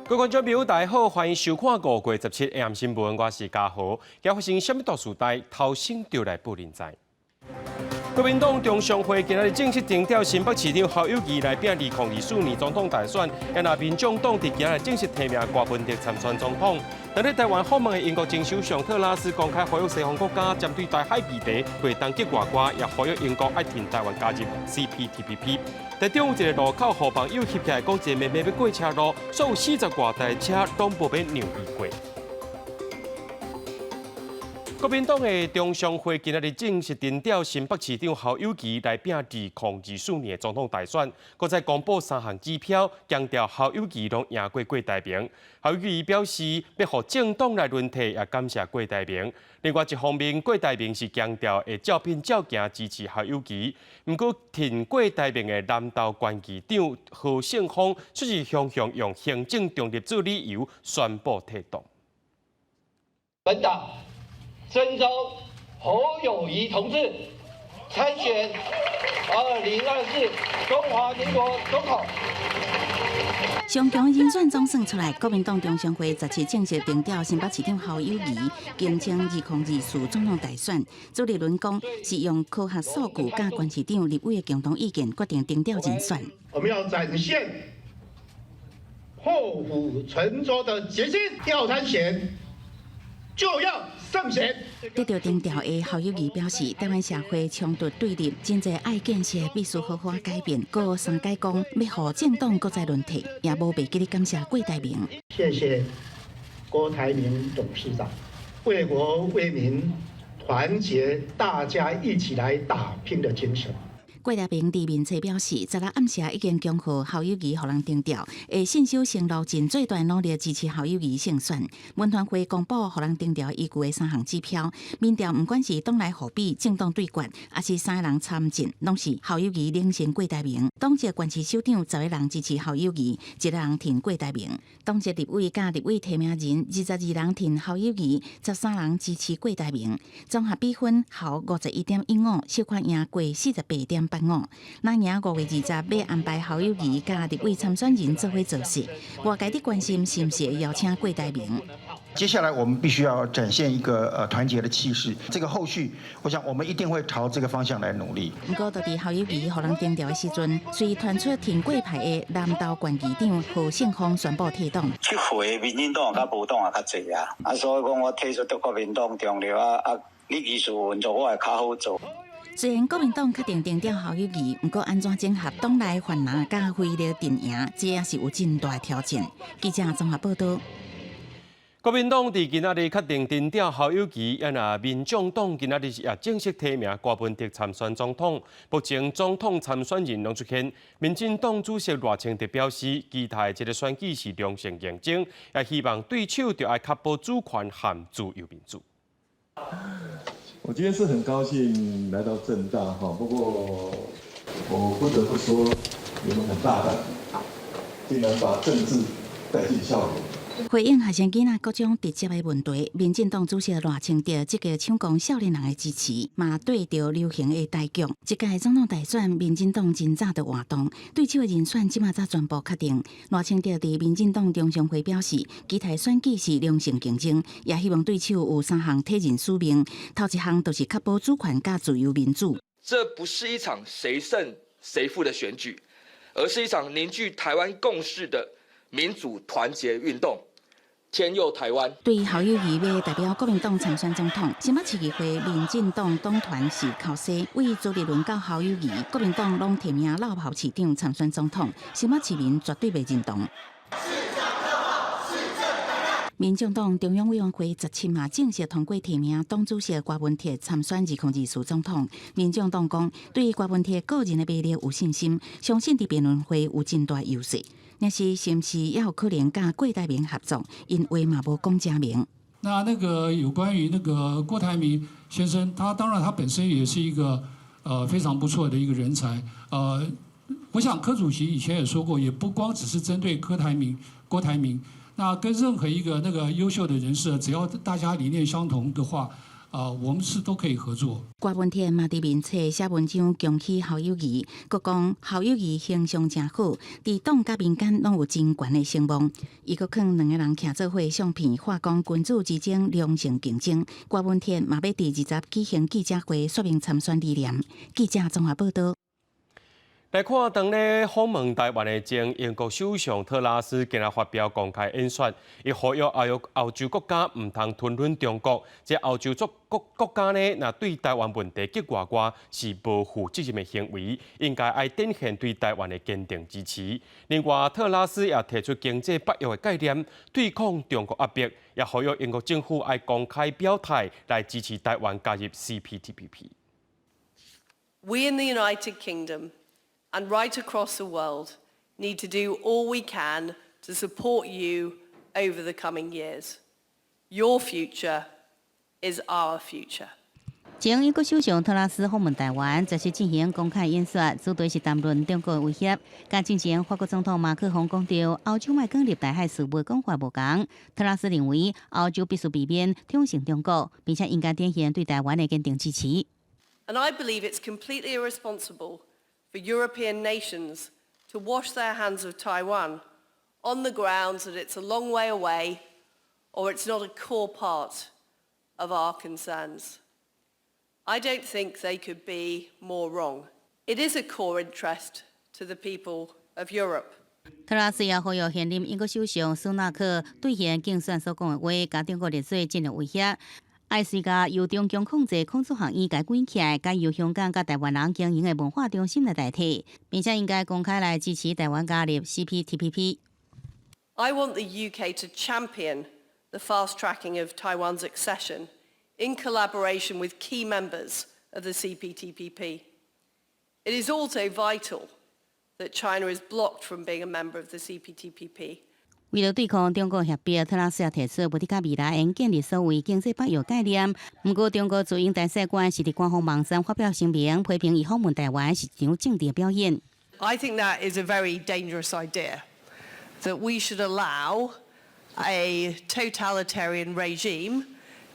各位觀眾朋友，大家好，歡迎收看5月17 AM 新聞，我是嘉豪。今發生啥物大事代，頭先就來報恁知。國民黨中常會今仔日正式定調新北市長侯友宜來拼2024年總統大選，也若民眾黨佇今仔日正式提名郭文哲參選總統。但佇台灣訪問的英國前首相特拉斯公開呼籲西方國家針對台海議題會當激外掛，也呼籲英國愛挺台灣加入 CPTPP。台中有一個路口，予網友翕起來講，一個妹妹欲過車路，所有40外台車攏無欲讓伊過。國民黨的中常會今仔日正式定調新北市長侯友宜來拼2024年的總統大選，閣再公布三項指標，強調侯友宜攏贏過郭台銘。侯友宜表示，欲予政黨來輪替，也感謝郭台銘。另外一方面，郭台銘是強調會照拼照行支持侯友宜。毋過，挺郭台銘的南投縣議長何勝峰，卻是雄雄用行政中立做理由，宣布退黨。本黨徵召侯友宜同志參選2024中華民國總統。上強人選總算出來，國民黨中常會17正式定調新北市長侯友宜競爭2024總統大選。朱立倫講是用科學數據佮縣市長、立委的共同意見決定定調人選。我們要展現破釜沉舟的決心，要參選就要勝選。得著定調的侯友宜表示，台灣社會衝突對立，真濟愛建設必須好好改變。閣三解講，欲予政黨閣再輪替，也無袂記得感謝郭台銘。謝謝郭台銘董事長，為國為民，團結大家一起來打拼的精神。郭台銘佇面冊表示，昨昏暗時已經恭賀侯友宜予人定調，會信守承諾，盡最大努力支持侯友宜勝選。文傳會公布予人定調依據的三項指標，民調毋管是黨內互比、政黨對決，抑是三个人參戰，攏是侯友宜領先郭台銘。黨籍縣市首長10個人支持侯友宜，一個人挺郭台銘。黨籍立委佮立委提名人22人挺侯友宜，13人支持郭台銘。綜合比分侯51.15，小可贏過48.85。若贏5月20欲安排侯友宜佮立委參選人做伙造勢，外界佇關心是毋是會邀請郭台銘。接下來我們必須要展現一個團結的氣勢，這個後續，我想我們一定會朝這個方向來努力。毋過，就佇侯友宜予人定調的時陣，隨傳出挺郭派的南投縣議長何勝峰宣布退黨。這回民進黨較無黨也較濟啊，啊，所以講我退出到國民黨中立啊啊，你技術運作我會較好做。雖然國民黨確定定調侯友宜，毋過按怎整合黨內泛藍佮非綠陣營，這也是有真大挑戰。記者綜合報道。國民黨佇今仔日確定定調侯友宜，也若民眾黨今仔日也正式提名郭文哲參選總統。目前總統參選人攏出現，民進黨主席賴清德表示，期待這个選舉是良性競爭，也希望對手著愛確保主權和自由民主。我今天是很高興來到政大哈，不過我不得不說，你們很大膽，竟然把政治帶進校園。回應學生囡仔各種直接的問題，民進黨主席賴清德積極搶攻少年人的支持，嘛對著流行的台劇。這屆總統大選，民進黨真早就活動，對手的人選這馬才全部確定。賴清德佇民進黨中常會表示，期待選舉是良性競爭，也希望對手有三項體認使命。頭一項就是確保主權佮自由民主。這不是一場誰勝誰負的選舉，而是一場凝聚台灣共識的民主團結運動。天佑台灣。對侯友宜欲代表國民黨參選總統，新北市議會民進黨黨團是口說，對朱立倫到侯友宜，國民黨攏提名老侯市長參選總統，新北市民絕對袂認同。民眾黨中央委員會17嘛正式通過提名黨主席郭文鐵參選2024總統。民眾黨講對郭文鐵個人的魅力有信心，相信佇辯論會有真大優勢。若是是毋是也有可能佮郭台銘合作？𪜶話嘛無講誠明。那個有關於那個郭台銘先生，他當然他本身也是一個非常不錯的一個人才。我想柯主席以前也說過，也不光只是針對柯台銘、郭台銘，那跟任何一個那個優秀的人士，只要大家理念相同的話，啊，我們是都可以合作。郭文鐵嘛佇面冊寫文章恭喜侯友宜，閣講侯友宜形象誠好，佇黨佮民間攏有真懸的聲望。伊閣囥兩個人徛做伙相片，話講君子之爭，良性競爭。郭文鐵嘛欲佇20舉行記者會，說明參選理念。記者綜合報道。來看，當咧訪問台灣的前英國首相特拉斯今日發表公開演說，伊呼籲歐洲國家毋通吞忍中國，這歐洲諸國家呢，若對台灣問題結外外是無負責任的行為，應該愛展現對台灣的堅定支持。另外，特拉斯也提出經濟北約的概念，對抗中國壓迫，也呼籲英國政府愛公開表態來支持台灣加入 CPTPP。 We in the United Kingdom and right across the world need to do all we can to support you over the coming years. Your future is our future. 前英國首相特拉斯訪問台灣，這是進行公開演說，主題是談論中國威脅。佮進前法國總統馬克宏講著，歐洲莫講入台海事務講法無仝。特拉斯認為，歐洲必須避免挑釁中國，並且應該展現對台灣的堅定支持。 And I believe it's completely irresponsible for European nations to wash their hands of Taiwan on the grounds that it's a long way away or it's not a core part of our concerns. I don't think they could be more wrong. It is a core interest to the people of Europe. 特拉斯也呼籲現任英國首相蘇納克兌現競選所講的話，共中國列做戰略威脅。愛隨共由中共控制孔子學院共關起來，改由香港佮台灣人經營的文化中心來代替，並且應該公開來支持台灣加入 CPTPP。 I want the UK to champion the fast tracking of Taiwan's accession in collaboration with key members of the CPTPP. It is also vital that China is blocked from being a member of the CPTPP. 為了對抗中國脅迫，特拉斯也提出，欲佇較未來應建立所謂經濟北約概念。毋過，中國駐英大使館是佇官方網站發表聲明，批評伊訪問台灣是一場政治表演。 I think that is a very dangerous idea, that we should allow a totalitarian regime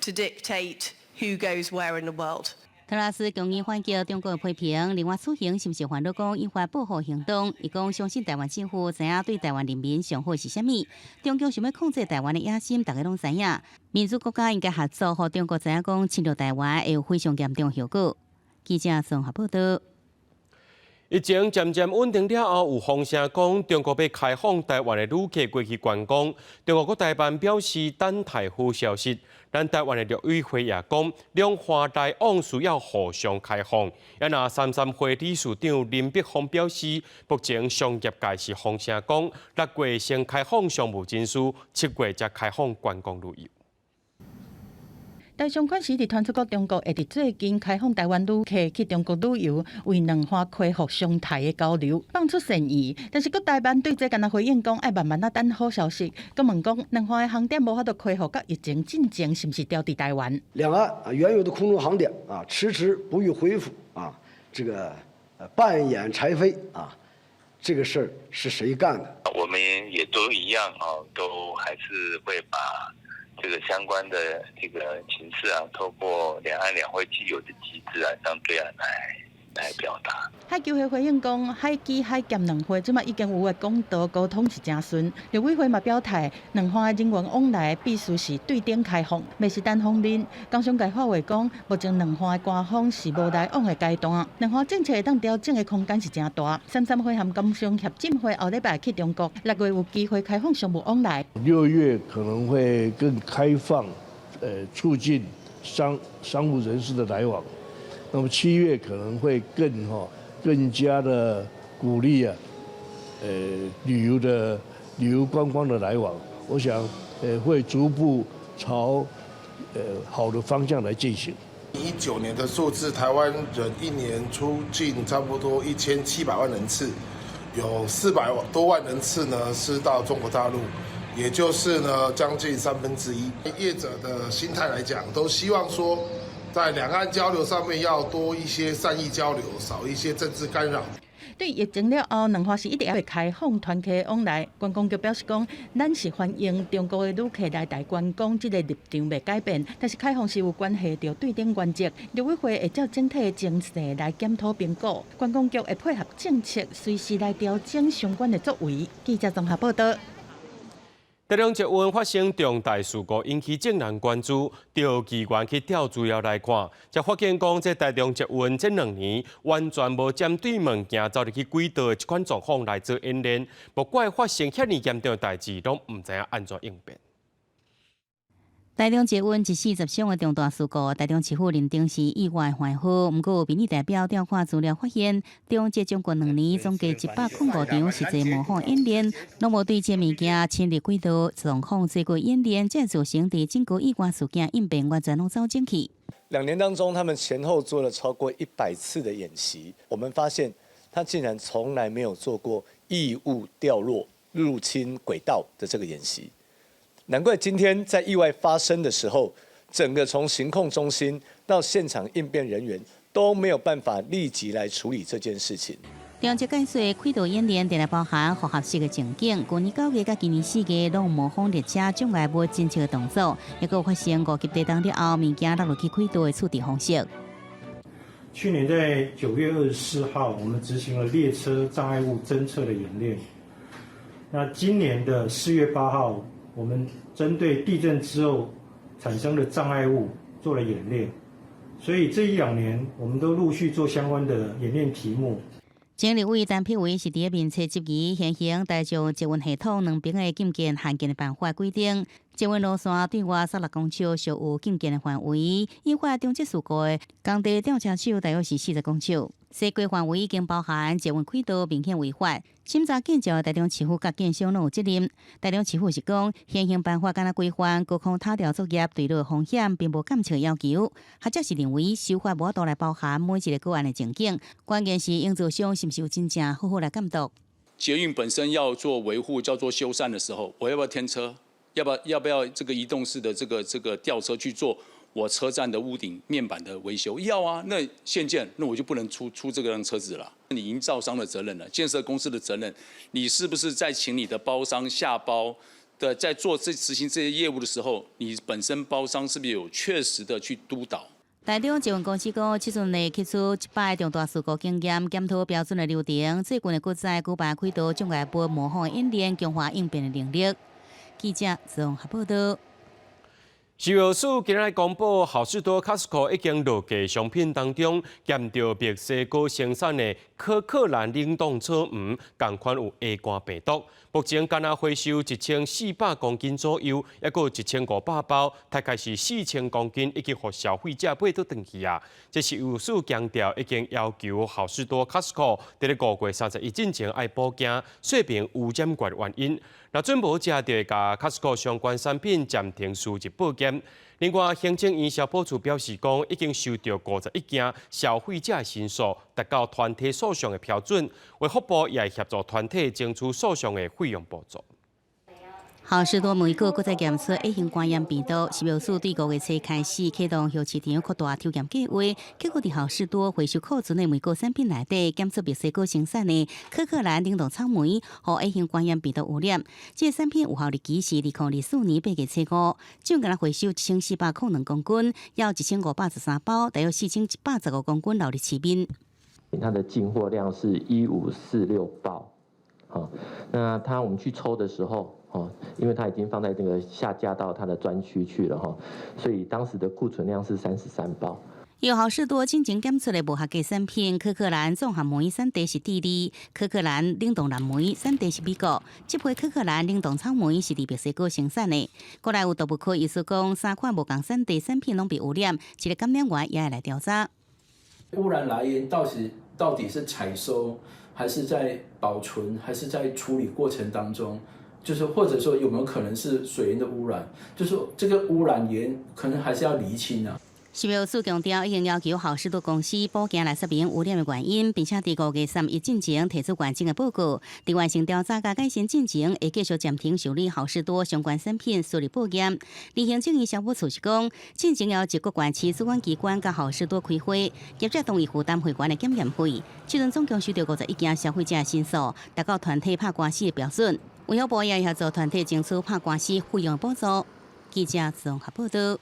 to dictate who goes where in the world. 特拉斯強硬反擊中國的批評，另外此行是毋是煩惱講引發報復行動？伊講相信台灣政府知影對台灣人民上好是啥物。中共想欲控制台灣的野心，大家攏知影。民主國家應該合作，予中國知影講侵略台灣會有非常嚴重後果。記者綜合報道。疫情漸漸穩定了後，有風聲講中國欲開放台灣的旅客過去觀光。中國國台辦表示等待好消息。咱台灣的陸委會也講，兩岸來往需要互相開放。啊若三三會理事長林柏峰表示，目前商業界是風聲講，6月先開放商務人士，7月才開放觀光旅遊。台商開始佇傳出講中國會佇最近開放台灣旅客去中國旅遊，為兩岸恢復雙台的交流放出善意。但是國台辦對這敢若回應講，愛慢慢仔等好消息。閣問講兩岸的航點無法度恢復，佮疫情進前是毋是牢佇台灣？兩岸啊原有的空中航點啊遲遲不予恢復啊，這個扮演柴飛啊，這個事兒是誰幹的？我們也都一樣啊，都還是會把這個相關的這個情勢啊，透過兩岸兩會既有的機制啊，向對岸來表達。海基會回應講，海基海檢兩會這馬已經有的管道溝通是誠順。陸委會嘛表態，兩岸的人員往來必須是對等開放，袂是單方面。工商界發話講，目前兩岸的官方是無來往的階段，兩岸政策會當調整的空間是誠大。三三會和工商協進會後禮拜去中國，6月有機會開放商務往來。 6月可能會更開放，促進商務人士的來往。那麼7月可能會更加的鼓勵啊，旅遊觀光的來往。我想，會逐步朝好的方向來進行。19年的數字，台灣人一年出境差不多1700萬人次，有400多萬人次呢是到中國大陸，也就是呢將近1/3。業者的心態來講，都希望說，在兩岸交流上面要多一些善意交流，少一些政治干擾。對疫情了後，兩岸是一直猶未開放團客往來。觀光局表示講，咱是歡迎中國的旅客來台觀光，這個立場袂改變。但是開放是有關係著對等原則，陸委會會照整體的情勢來檢討評估。觀光局會配合政策，隨時來調整相關的作為。記者綜合報道。台中捷運發生重大事故，引起眾人關注。調機關去調資料來看，才發現講，這台中捷運這2年完全無針對物件走入去軌道的這款狀況來做演練，無怪發生遐爾嚴重的代誌，攏毋知影按怎應變。台中捷運一死十傷的重大事故，台中市府認定是意外橫禍。毋過有民意代表調看資料發現，中捷將近2年總計105場實際模仿演練，攏無對這物件侵入軌道狀況做過演練，才造成佇整個意外事件應變完全攏走進去。 2年當中，他們前後做了超過100次的演習，我們發現他竟然從來沒有做過異物掉落入侵軌道的這個演習。難怪今天在意外發生的時候，整個從行控中心到現場應變人員都沒有辦法立即來處理這件事情。中捷解說軌道演練，定來包含複合式的情景。去年9月佮今年4月，攏模仿列車障礙物偵測動作，抑閣有發生五級地動了後，物件落入去軌道的處置方式。去年在9月24號，我們執行了列車障礙物偵測的演練。那今年的4月8號，我們針對地震之後產生的障礙物做了演練，所以這一兩年我們都陸續做相關的演練題目。前立委陳柏惟是佇咧面冊質疑現行大眾捷運系統兩邊的禁建限建的辦法規定，捷運路線對外36公尺屬有禁建的範圍，引發中捷事故的工地吊車手大約是40公尺，西規範圍已經包含捷運軌道明顯違法。審查建造的台中市府佮建商攏有責任。台中市府是講，現行辦法敢若規範高空塔吊作業墜落風險，並無監測要求。學者是認為修法無法度來包含每一個個案的情景，關鍵是營造商是毋是有真正好好來監督。捷運本身要做維護、叫做修繕的時候，我要不要添車？要不要這個移動式的這個吊車去做我車站的屋頂面板的維修？要啊，那限建，那我就不能出這個輛車子了。你營造商的責任了，建設公司的責任，你是不是在請你的包商下包的，在做這執行這些業務的時候，你本身包商是不是有確實的去督導？台中捷運公司講，這陣會吸取這擺重大事故經驗，檢討標準的流程，最近會閣再舉辦軌道障礙物模仿演練，強化應變的能力。記者綜合報道。食藥署今日公布，好市多 Costco 已經落架商品當中，檢著墨西哥生產的可可蘭冷凍草莓，仝款有 A 肝病毒。目前干焦回收1400公斤左右，抑閣有1500包，大概是4000公斤，已經予消費者買倒轉去啊。這食藥署強調，已經要求好市多 Costco 佇咧5月31進前愛補件，說明污染源原因。若準無者，就會共 Costco 相關產品暫停輸入報檢。另外，行政院消保處表示講，已經收到51件消費者的申訴，達到團體訴訟的標準。衛福部也會協助團體爭取訴訟的費用補助。好市多莓果閣再檢出 A 型肝炎病毒，食藥署對5月初開始啟動後市場擴大抽驗計劃，結果佇好市多回收庫存的莓果產品內底檢出墨西哥生產的可可蘭冷凍草莓，予 A 型肝炎病毒污染。這個產品有效日期是2024年8月初5，總共回收1402公斤，抑1513包，大約4115公斤流入市面。它的進貨量是1546包，好，那它我們去抽的時候。哦，因為它已經放在這個下架到它的專區去了哈，所以當時的庫存量是33包。由好市多進前檢出的無合格產品，可可蘭綜合莓產地是智利，可可蘭冷凍藍莓產地是美國。這批可可蘭冷凍草莓是佇墨西哥生產的。過來有動物科醫師講，三款無仝產地產品攏被污染，一個感染源也會來調查。污染來源到底是採收，還是在保存，還是在處理過程當中？就是或者說有沒有可能是水源的污染？就是這個污染源可能還是要釐清啊。食藥署強調，已經要求好市多公司補件來說明污染的原因，並且佇5月31進前提出完整的報告。佇完成調查佮改善進前，會繼續暫停受理好市多相關產品輸入報驗。而行政院消保處是講，進前要求各縣市主管機關佮好市多開會，業者同意負擔會員的檢驗費。這陣總共收著51件消費者的申訴，達到團體拍官司的標準。衛福部也協助團體爭取拍官司費用補助。記者綜合報導。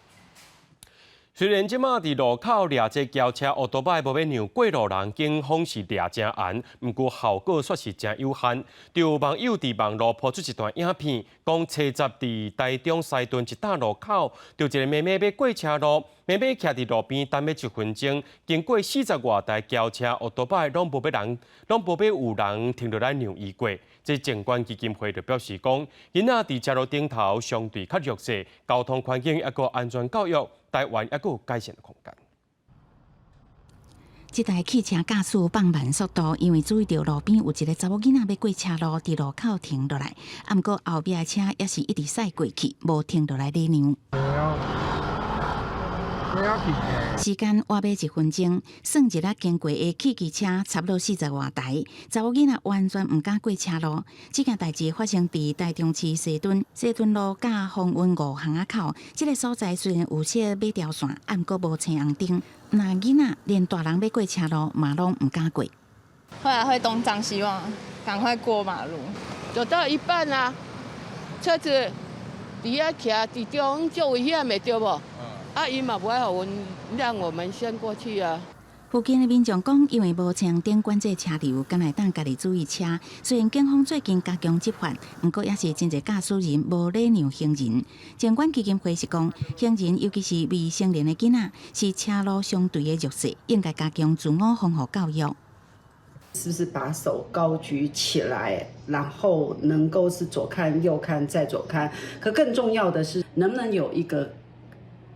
雖然這馬佇路口掠這轎車歐多擺無欲讓過路人，警方是掠誠嚴，毋過效果煞是誠有限。就有網友佇網路 po 出一段影片，講初十佇台中西屯一搭路口，就一个妹妹欲過車路，妹妹徛佇路邊等欲一分鐘，經過四十外台轎車歐多擺，攏無欲人，攏無欲有人停落來讓伊過。這靜觀基金會就表示講，囡仔佇車路頂頭相對較弱勢，交通環境抑閣安全教育，台灣抑閣有改善的空間。這台汽車駕駛放慢速度，因為注意著路邊有一个查某囡仔欲過車路，佇路口停落來。啊，毋過後壁的車也是一直駛過去，無停落來禮讓。時間倚欲一分鐘，算一下經過的汽機車差不多四十外台，查某囡仔完全毋敢過車路。這件代誌發生佇台中市西屯西屯路佮豐運五巷仔口，這个所在雖然有設馬條線，啊，毋過無青紅燈。若囡仔連大人欲過車路嘛攏毋敢過。後來會東張西望，趕快過馬路。走到一半啊，車子佇遐徛佇中足危險的對無？啊，伊嘛無愛予阮，讓我們先過去啊。附近的民眾講，因為無青紅燈管制車流，敢會當家己注意車。雖然警方最近加強執法，毋過也是真濟駕駛人無禮讓行人。靜觀基金會是講，行人尤其是未成年的囡仔，是車路相對的弱勢，應該加強自我防護教育。是不是把手高舉起來，然後能夠是左看右看再左看？可更重要的是，能不能有一個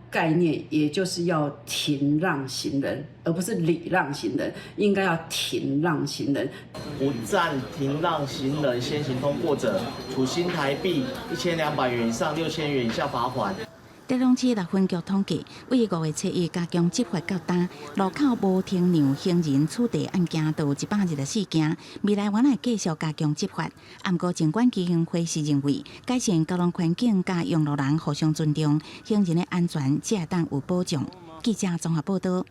概念，也就是要停讓行人，而不是禮讓行人，應該要停讓行人。不暫停讓行人先行通過者，處新台幣1200元以上6000元以下罰款。台中市六分局統計，為5月初1加強執法到今，路口無停讓行人處罰案件都有124件。未來還會繼續加強執法。毋過，靜觀基金會是認為，改善交通環境佮用路人互相尊重，行人的安全才會當有保障。記者綜合報導。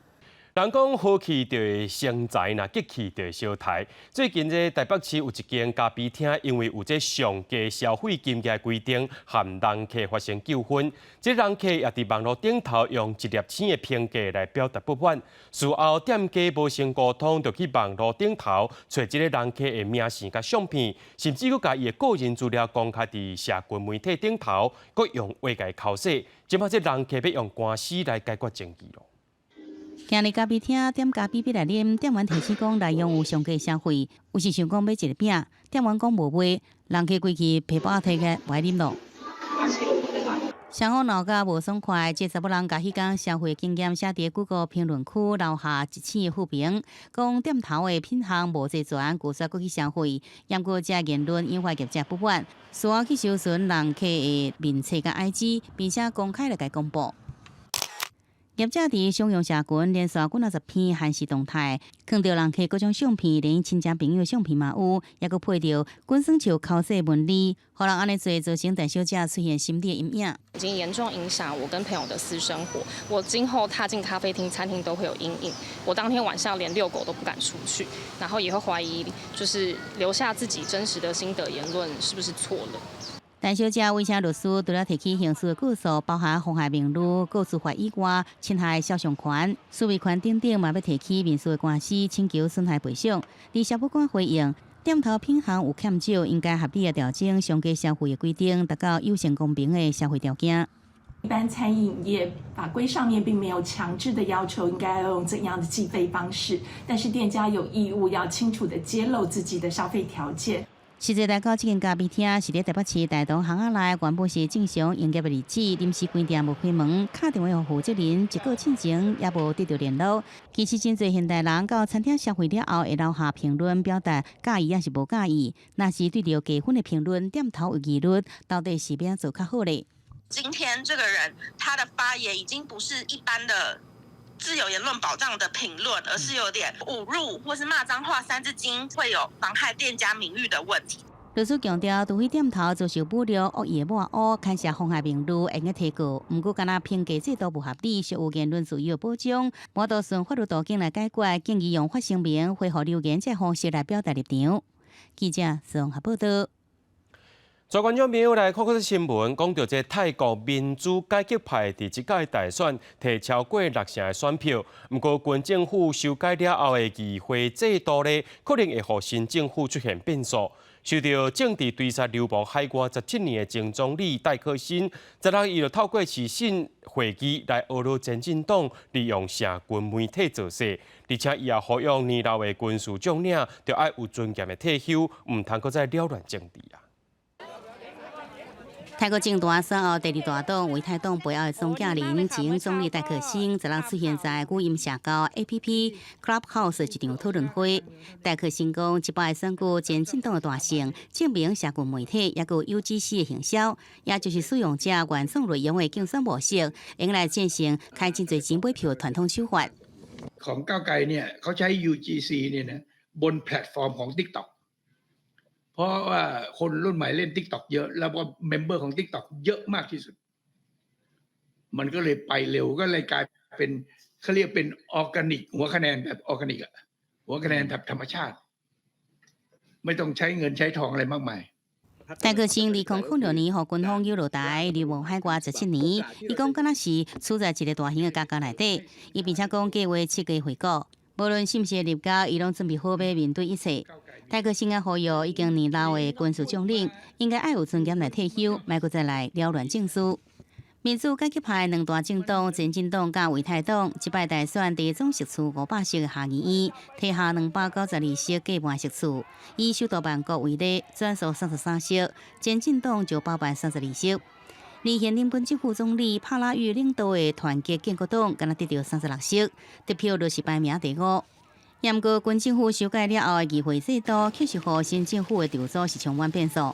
人講好氣就會生財，若激氣就會相刣。最近這台北市有一間咖啡廳，因為有這上低消費金額規定，和人客發生糾紛。這人客也佇網路頂頭用一粒星的評價來表達不滿。事後店家無先溝通，就去網路頂頭揣這个人客的名姓佮相片，甚至閣共伊的個人資料公開佇社群媒體頂頭，閣用話共伊剾洗。這擺這人客欲用官司來解決爭議囉。今日咖啡廳點咖啡欲來啉，店員提醒講內用有上低消費，有時想講買一个餅，店員講無賣，人客規氣皮包提起無愛啉囉。雙方鬧甲無爽快，這查某人共彼工消費經驗寫佇 Google 評論區留下一星的負評，講店頭的品項無齊全，拒絕閣去消費，毋過這言論引發業者不滿，事後去搜尋人客的面冊佮 IG，並且公開來共公布。業者佇商用社群連續幾若十篇限時動態，囥著人客各種相片，連親戚朋友相片嘛有，抑閣配著滾耍笑剾洗文字，予人按呢做，造成陳小姐出現心理陰影。已經嚴重影響我跟朋友的私生活，我今後踏進咖啡廳、餐廳都會有陰影。我當天晚上連遛狗都不敢出去，然後也會懷疑，就是留下自己真實的心得言論是不是錯了。陳小姐委請律師，除了提起刑事的告訴，包含妨害名譽、告訴法以外，侵害肖像權、私密權等等，嘛欲提起民事的官司，請求損害賠償。而消保官回應，店頭品項有欠少，應該合理的調整上低消費的規定，達到友善公平的消費條件。一般餐飲業法規上面並沒有強制的要求應該要用怎樣的計費方式，但是店家有義務要清楚的揭露自己的消費條件。實際來講，這間咖啡廳是佇台北市大同巷仔內，原本是正常營業的日子，臨時關店無開門，敲電話予負責人，一個進前也無得著聯絡。其實真濟現代人到餐廳消費了後，會留下評論，表達佮意抑是無佮意。若是對著低分的評論，店頭有疑慮，到底是欲按怎做較好咧？今天這個人他的發言已經不是一般的自由言論保障的評論，而是有點侮辱或是罵髒話、三字經，會有妨害店家名譽的問題。律師強調，除非店頭遭受侮辱、惡意抹黑、牽涉妨害名譽，會用提告。毋過，敢若評價制度無合理，屬有言論自由保障，無得循法律途徑來解決，建議用發聲明、回覆留言這方式來表達立場。記者綜合報道。在觀眾朋友來看看新聞，講著這泰國民主改革派佇這屆大選提超過六成的選票，毋過軍政府修改了後的議會制度咧，可能會予新政府出現變數。受著政治追殺流亡海外17年的前總理戴克辛，昨日伊就透過視訊會議來呵咾前進黨利用社群媒體造勢，而且伊也呼籲年老的軍事將領著愛有尊嚴的退休，毋通閣再擾亂政治啊！泰國政壇選後第二大黨為泰黨背後的創建人前總理戴克辛，昨日出現在語音社交 A.P.P. Clubhouse 一場討論會。戴克辛講，這擺選舉前進黨的大勝，證明社群媒體抑閣 U.G.C 的行銷，也就是使用者原創內容的競選模式，用來戰勝開真濟錢買票的傳統手法。 ของก้าวไกลเนี่ยเขาใช้ UGC เนี่ยนะบนแพลตฟอร์มของ TikTok เพราะว่าคนรุ่นใหม่เล่น TikTok เยอะแล้วก็member ของ TikTok เยอะมากที่สุด มันก็เลยไปเร็วก็เลยกลายเป็นเขาเรียกเป็นออร์แกนิกหัวคะแนนแบบออร์แกนิกอะหัวคะแนนแบบธรรมชาติ ไม่ต้องใช้เงินใช้ทองอะไรมากมาย 戴克辛2006年予軍方誘落台，流亡海外17年。伊講敢若是處在一個大型的家教內底。伊並且講計劃7月回國，無論是毋是入閣，伊攏準備好欲面對一切。戴克辛也呼籲已經年老的軍事將領，應該愛有尊嚴來退休，莫閣再來擾亂政事。民主改革派兩大政黨前進黨佮為泰黨，這擺大選佇總席次500席的下議院，提下292席過半席次。以首都曼谷為例，全數33席，前進黨就包辦32席。而現任軍政府總理帕拉育領導的團結建國黨，敢若得著36席，得票率是排名第五。毋過軍政府修改了後的議會制度，確實予新政府的籌組是充滿變數。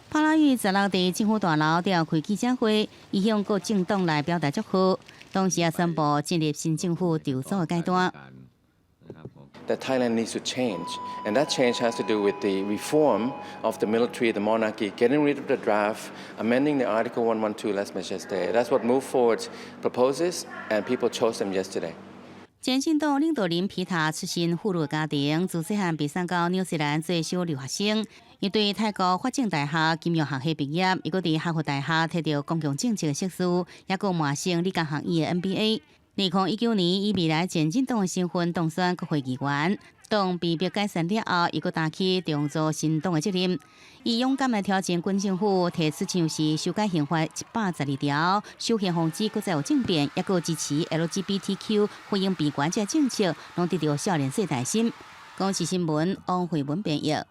帕拉育十六佇政府大樓頂開記者會，伊向各政黨來表達祝賀，同時也宣布進入新政府籌組的階段。 That Thailand needs to change, and that change has to do with the reform of the military, the monarchy, getting rid of the draft, amending the Article 112 lèse-majesté. That's what Move Forward proposes, and people chose them yesterday. 前進黨領導人皮塔出身富裕家庭，自細漢被送到紐西蘭做小留學生。伊對泰國法政大學金融學系畢業，伊閣佇哈佛大學提著公共政策的碩士，抑閣麻省理工學院的 MBA。2019年以未來前進黨的身份當選國會議員，黨被迫解散了後，伊閣擔起重組新黨的責任。伊勇敢來挑戰軍政府，提出像是修改刑法112條，修憲防止閣再有政變，抑閣支持 LGBTQ 婚姻平權這政策，攏得著少年世代心。公視新聞王慧文編譯。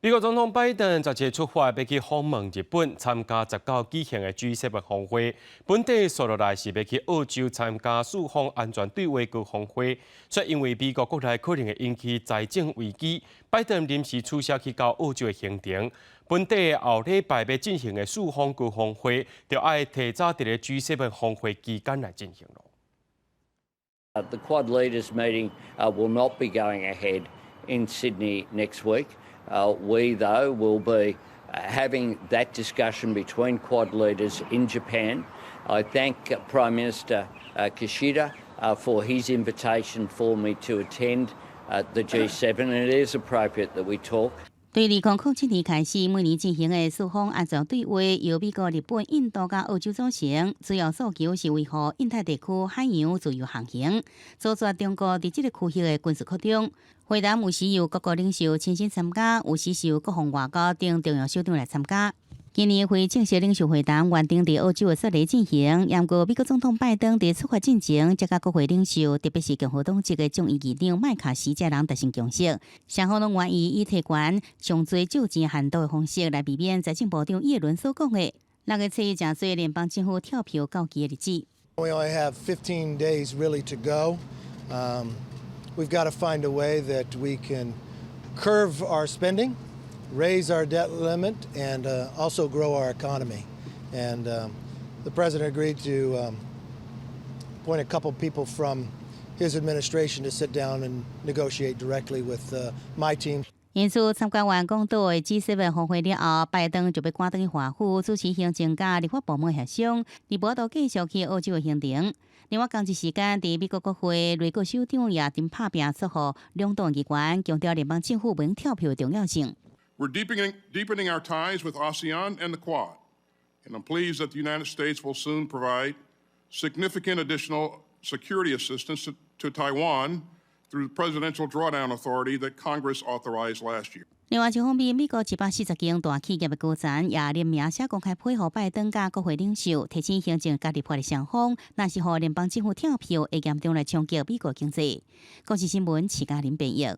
美國總統拜登十七出發，欲去訪問日本，參加19舉行的 G7 峰會。本底紲落來是欲去澳洲參加四方安全對話高峰會，卻因為美國國內可能會引起財政危機，拜登臨時取消去到澳洲的行程。本底後禮拜欲進行的四方高峰會，就愛提早佇咧 G7 峰會期間來進行囉。 The Quad leaders meeting will not be going ahead in Sydney next week. We, though, will be having that discussion between Quad leaders in Japan. I thank Prime Minister Kishida for his invitation for me to attend the G7, and it is appropriate that we talk. 對2007年開始，每年進行的四方安全對話，由美國、日本、印度佮澳洲組成，主要訴求是維護印太地區海洋自由航行，阻絕中國佇這個區域的軍事擴張。會談有時由各國領袖親身參加，有時是由國防外交等重要首長來參加。今年非正式領袖會談原定佇澳洲的雪梨進行，毋過美國總統拜登佇出發進前，才佮國會領袖，特別是共和黨籍的眾議院長麥卡錫這人達成共識，雙方攏願意以提懸上濟借錢限度的方式來避免財政部長耶倫所講的6月7日成做聯邦政府跳票到期的日子。 We only have 15 days really to go. We've got to find a way that we can curb our spending, raise our debt limit, and also grow our economy. And the president agreed to appoint a couple people from his administration to sit down and negotiate directly with my team. 因此，參加完廣島的 G7 峰會了後，拜登就欲趕轉去華府主持行政佮立法部門協商，而無度繼續去澳洲的行程。另外，仝一時間，佇美國國會內閣首長也正拍拚說予兩黨議員強調聯邦政府袂跳票的重要性。 We're deepening our ties with ASEAN and the Quad, and I'm pleased that the United States will soon provide significant additional security assistance to Taiwan through the Presidential Drawdown Authority that Congress authorized last year. 另外一方面，美國140間大企業的高層也聯名寫公開批予拜登佮國會領袖，提醒行政佮立法的雙方，若是予聯邦政府跳票，會嚴重來衝擊美國經濟。公視新聞，徐嘉玲編譯。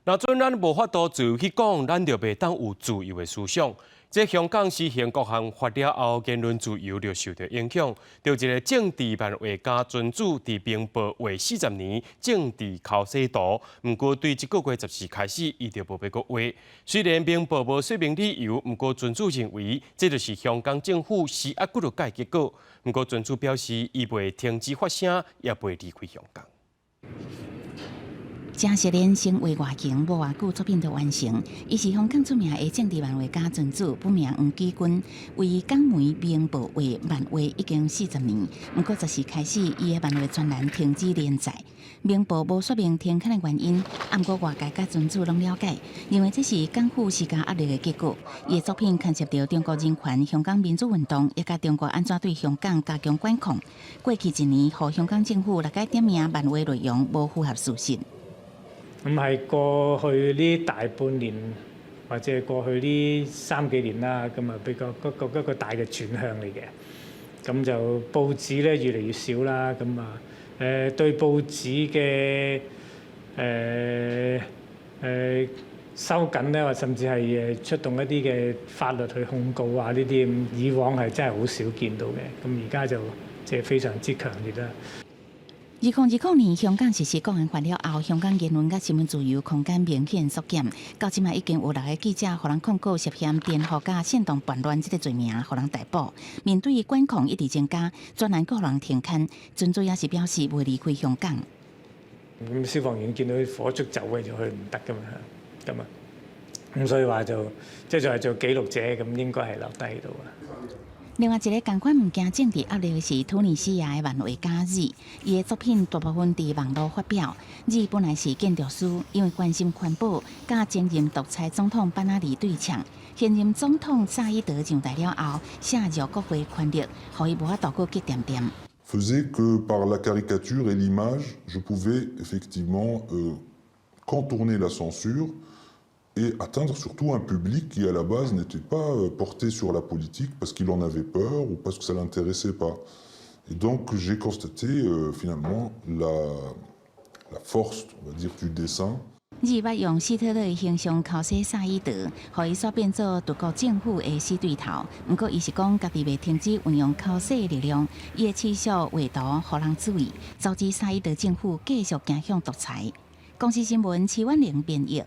若準咱無法度自由去講，咱就袂當有自由的思想。這香港施行國安法了後，言論自由就受到影響。著一个政治漫畫家尊子佇明報畫40年政治剾洗圖，毋過對這个月14開始，伊就無欲閣畫。雖然明報無說明理由，毋過尊子認為這就是香港政府施壓幾落擺結果。毋過尊子表示，伊袂停止發聲，也袂離開香港。鄭錫連先畫外形，無偌久作品就完成。伊是香港出名的政治漫畫家尊子，本名黃紀君，為港媒明報畫漫畫已經40年。毋過14開始，伊的漫畫專欄停止連載。明報無說明停刊的原因，毋過外界佮尊子攏了解，認為這是港府施加壓力的結果。伊的作品牽涉著中國人權、香港民主運動，以及中國按怎對香港加強管控。過去一年，予香港政府六擺點名漫畫內容無符合事實。咁係過去呢大半年，或者係過去呢三幾年啦，咁啊比較一個一個大嘅轉向嚟嘅。咁就報紙咧越嚟越少啦，咁啊對報紙嘅收緊咧，或甚至係出動一啲嘅法律去控告啊呢啲，以往係真係好少見到嘅，咁而家就即係非常之強烈啦。2020年香港實施國安法了後，香港言論佮新聞自由空間明顯縮減。到這擺已經有六个記者予人控告涉嫌顛覆佮煽動叛亂這个罪名，予人逮捕。面對管控一直增加，專欄閣予人停刊，尊子也是表示袂離開香港。咁消防員見到火燭走嘅就去唔得噶嘛，咁啊，咁所以話就即係就係做記錄者咁，應該係留低喺度啊。另外一个仝款毋驚政治壓力的是突尼西亞的漫畫家 Z，伊的作品大部分佇網路發表。Z 本來是建築師，因為關心環保，佮前任獨裁總統班阿里對嗆。現任總統薩伊德上台了後，削弱國會權力，予伊無法度閣激恬恬。 Faisait que par la caricature et l'image, je pouvais effectivement contourner la censure et atteindre surtout un public qui à la base n'était pas porté sur la politique parce qu'il en avait peur ou parce que ça l'intéressait pas. Et donc j'ai constaté finalement la force, on va dire, du dessin. 伊捌用希特勒的形象剾洗薩伊德，予伊煞變做德國政府的死對頭。毋過，伊是講家己袂停止運用剾洗的力量，伊會持續畫圖予人注意，阻止薩伊德政府繼續走向獨裁。公視新聞徐婉玲編譯。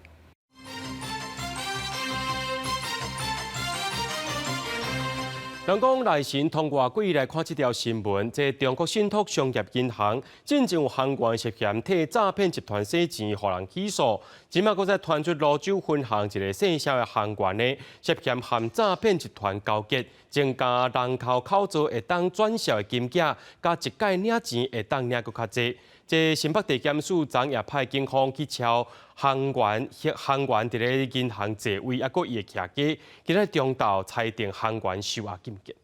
人講內神通外鬼來看這條新聞，這中國信託商業銀行進前有行員涉嫌替詐騙集團洗錢，予人起訴。這擺閣再傳出蘆洲分行一个姓蕭的行員呢，涉嫌和詐騙集團勾結，增加人口口座會當轉銷的金額，佮一擺領錢會當領閣較濟。這新北地檢署昨也派警方去抄行員，行員佇咧銀行座位，抑閣伊的徛家，今日中晝裁定行員收押禁見。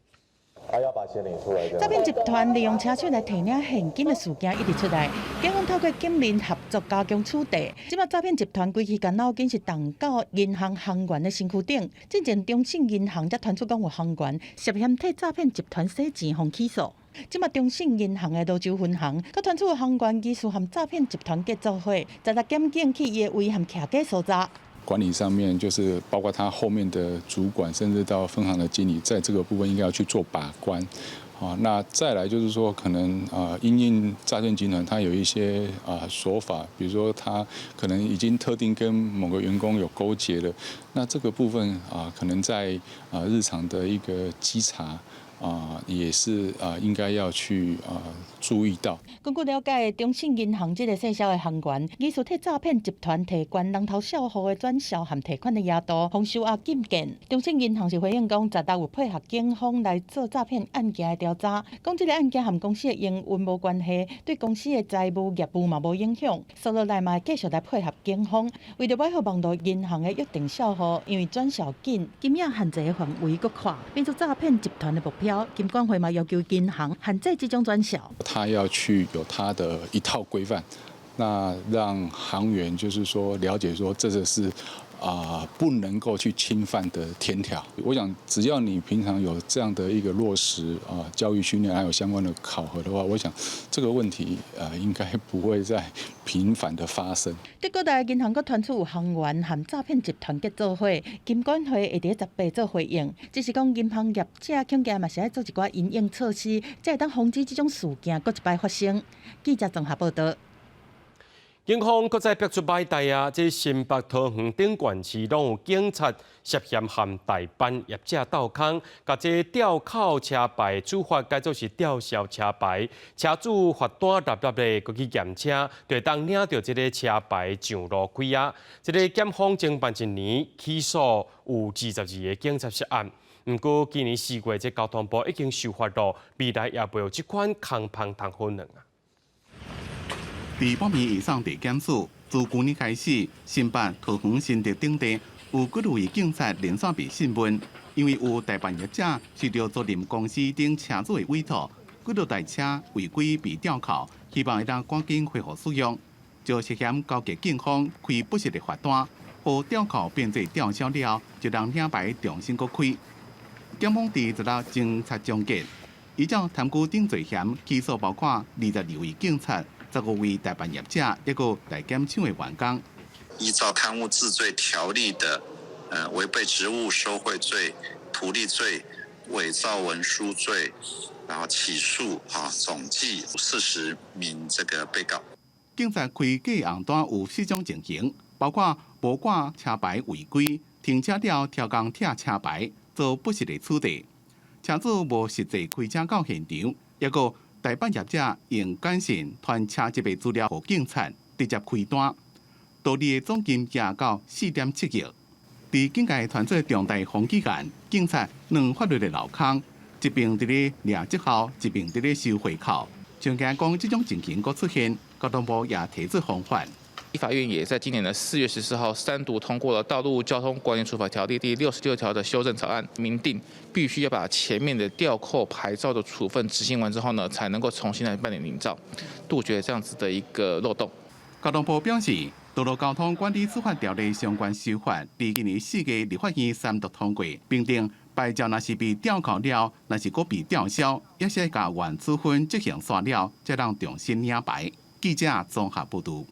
詐騙集團利用車手來提領現金的事件一直出來，警方透過警民合作加強取締。這擺詐騙集團規氣共腦筋是動到銀行行員的身軀頂，進前中信銀行才傳出講有行員涉嫌替詐騙集團洗錢，予起訴。這擺中信銀行的蘆洲分行，閣傳出有行員疑似和詐騙集團結做伙，昨日檢警去伊的位和徛家搜查。管理上面就是包括他後面的主管，甚至到分行的經理，在這個部分應該要去做把關。啊，那再來就是說，可能啊，因應詐騙集團，他有一些啊手法，比如說他可能已經特定跟某個員工有勾結了，那這個部分啊，可能在啊日常的一個稽查。也是應該要去注意到。根據了解，中信銀行這个細小的行員，疑似替詐騙集團提懸人頭帳戶的轉銷和提款的額度，予收押禁見。中信銀行是回應講，十六有配合警方來做詐騙案件的調查，講這个案件和公司的營運無關係，對公司的財務業務嘛無影響。所以來嘛會繼續來配合警方，為著欲予網路銀行的約定帳戶，因為轉銷緊，金額限制的範圍閣闊，變做詐騙集團的目標。金管會嘛要求銀行限制這種轉銷。他要去有他的一套規範，那讓行員就是說了解說這個是不能夠去侵犯的天條。我想只要你平常有這樣的一個落實教育訓練，還有相關的考核的話，我想這個問題應該不會再頻繁的發生。德國大銀行閣傳出有行員和詐騙集團結做伙，金管會會佇18做回應，只是講銀行業者恐驚嘛是愛做一寡因應措施，才會當防止這種事件閣一擺發生。記者綜合報道。警方閣再逼出歹代啊！這新北桃園等縣市攏有警察涉嫌和代辦業者鬥空，共這吊扣車牌處罰改做是吊銷車牌，車主罰單沓沓的，閣去驗車，就會當領著這个車牌上路開啊！這个檢方偵辦一年起訴有22个警察涉案，毋過今年4月這交通部已經修法咯，未來也袂有這款空芳通可能啊。佇百名以上地檢署，自舊年開始，新北、桃園、新竹等地有幾位警察連續被訊問，因為有代辦業者受著租賃公司等車主的委託，幾多台車違規被吊扣，希望會當趕緊恢復使用，就涉嫌勾結警方開不實的罰單，予吊扣變做吊銷了，就讓領牌重新閣開。檢方佇十六偵查終結，依照貪污等罪嫌起訴，包括22位警察、15位代辦業者，一個代檢廠的員工。依照貪污治罪條例的，違背職務收賄罪、圖利罪、偽造文書罪，然後起訴啊，總計40名這個被告。警察開假紅單有四種情形，包括無掛車牌違規、停車了超工拆車牌做不實的取締、車主無實際開車到現場，抑閣代辦業者用簡訊傳車籍的資料予警察，直接開單，盜利的總金額到4.7億。佇警界傳出重大風紀案，警察兩法律的漏空，一邊佇咧掠績效，一邊佇咧收回扣。像驚講這種情形閣出現，交通部也提出防範。立法院也在今年的4月14號三讀通過了《道路交通管理處罰條例》第66條的修正草案，明定必須要把前面的吊扣牌照的處分執行完之後呢，才能夠重新來辦理領照，杜絕這樣子的一個漏洞。交通部表示，《道路交通管理處罰條例》相關修法，佇今年4月立法院三讀通過，並定牌照若是被吊扣了，若是閣被吊銷，也是愛共原處分執行煞了，才通重新領牌。記者綜合報導。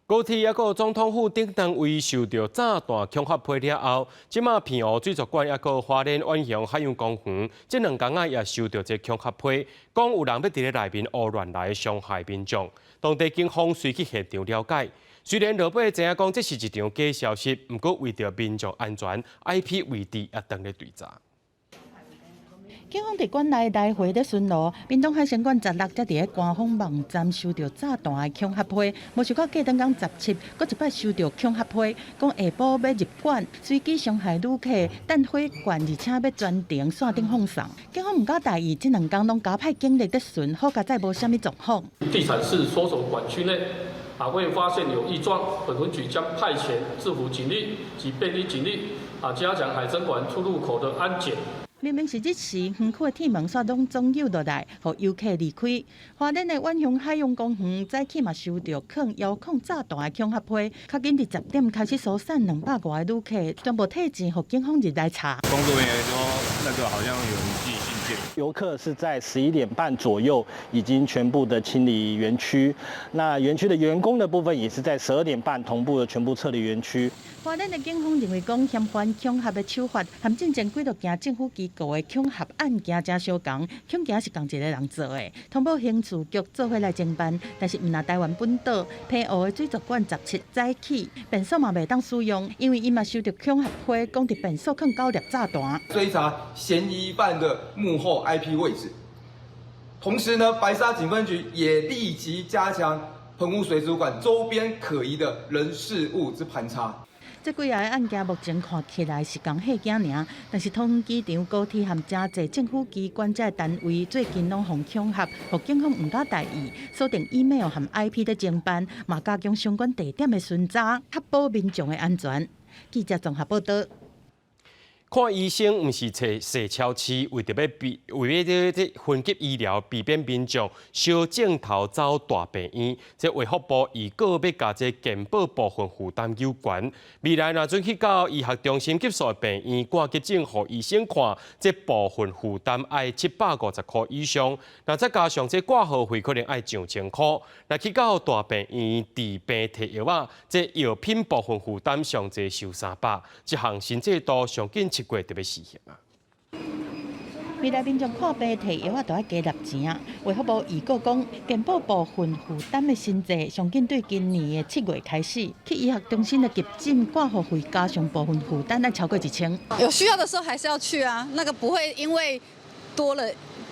高鐵抑閣總統府等單位受著炸彈恐嚇批了後，這馬澎湖水族館抑閣花蓮遠雄海洋公園，這兩工仔也收著這恐嚇批，講有人欲佇咧內面胡亂來傷害民眾。當地警方隨去現場了解，雖然落尾知影講這是一場假消息，毋過為著民眾安全，IP 位置也當咧對查。警方佇館內來回咧巡邏，屏東海生館十六才佇咧官方網站收著炸彈的恐嚇批，無想到隔頓工17，閣一擺收著恐嚇批，講下晡欲入館，隨機傷害旅客，等火罐，而且欲全程線頂放送。警方毋敢大意，這兩工攏加派警力咧巡，好佳哉無啥物狀況。地產士所屬管區內啊，未發現有異狀，本分局將派遣制服警力及便衣警力啊，加強海生館出入口的安檢。明明是日時，園區的鐵門煞攏總扭落來，予遊客離開。花蓮的遠雄海洋公園早起嘛收著囥遙控炸彈的恐嚇批，較緊佇10點開始疏散200外个旅客，全部退錢，予警方入來查。工作人員說，那個好像有人寄信件證。遊客是在11點半左右已經全部的清理園區，那園區的員工的部分也是在12點半同步的全部撤離園區。花蓮的警方認為講，嫌犯恐嚇的手法，和進前幾多件政府機構的恐嚇案件誠相仝，恐驚是仝一個人做的。通報刑事局做伙來偵辦，但是毋但台灣本島澎湖的水族館17早起便所嘛袂當使用，因為伊嘛收著恐嚇批，講佇便所囥九粒炸彈。追查嫌疑犯的幕後 IP 位置，同時呢，白沙警分局也立即加強澎湖水族館周邊可疑的人事物之盤查。這幾个案件目前看起來是仝戲仔爾，但是桃園機場、高鐵和誠濟政府機關這單位最近攏予恐嚇，予警方毋敢大意，鎖定 email 和 IP 咧偵辦，嘛加強相關地點的巡查，確保民眾的安全。記者綜合報道。看醫生毋是揣踅超市，為著欲避，為欲這分級醫療，避免民眾相競頭走大病院。這衛福部預告欲共這健保部分負擔有關。未來若準去到醫學中心級數的病院掛急診，予醫生看，這部分負擔愛750箍以上。若再加上這掛號費可能愛上千箍。若去到大病院治病提藥仔，這藥品部分負擔上濟收300。這項新制度上緊7月就欲試行啊！未來民眾看病提藥仔，都愛加納錢啊！衛福部預告講，健保部分負擔的新制，上緊對今年的7月開始，去醫學中心的急診掛號費加上部分負擔，愛超過1000。有需要的時候還是要去啊，那個不會因為多了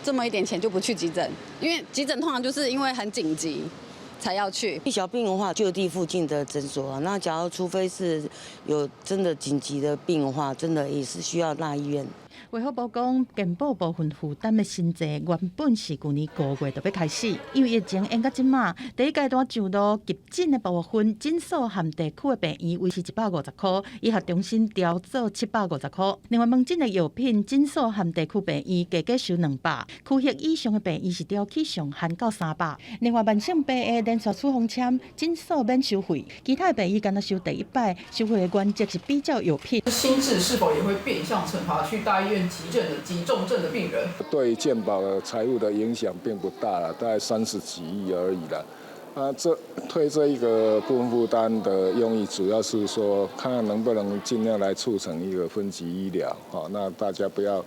這麼一點錢就不去急診，因為急診通常就是因為很緊急才要去。小病的話，就地附近的診所。那假如除非是有真的緊急的病的話，真的也是需要大醫院。衛福部講，健保部分負擔的新制原本是舊年5月就欲開始，因為疫情延到這馬，第一階段上路急診的部分診所和地區的病院維持150箍，醫學中心調做750箍。另外，門診的藥品診所和地區病院加價收200，區域以上的病院是調起上限到300。另外，慢性病的連續處方簽診所免收費，其他的病院干焦收第一擺收費的原則是比照藥品。新制是否也會變相懲罰去大醫院急症的急重症的病人？對健保的財務的影響並不大了，大概30幾億而已啦。啊，這推這一個部分負擔的用意，主要是說，看看能不能盡量來促成一個分級醫療，好，那大家不要，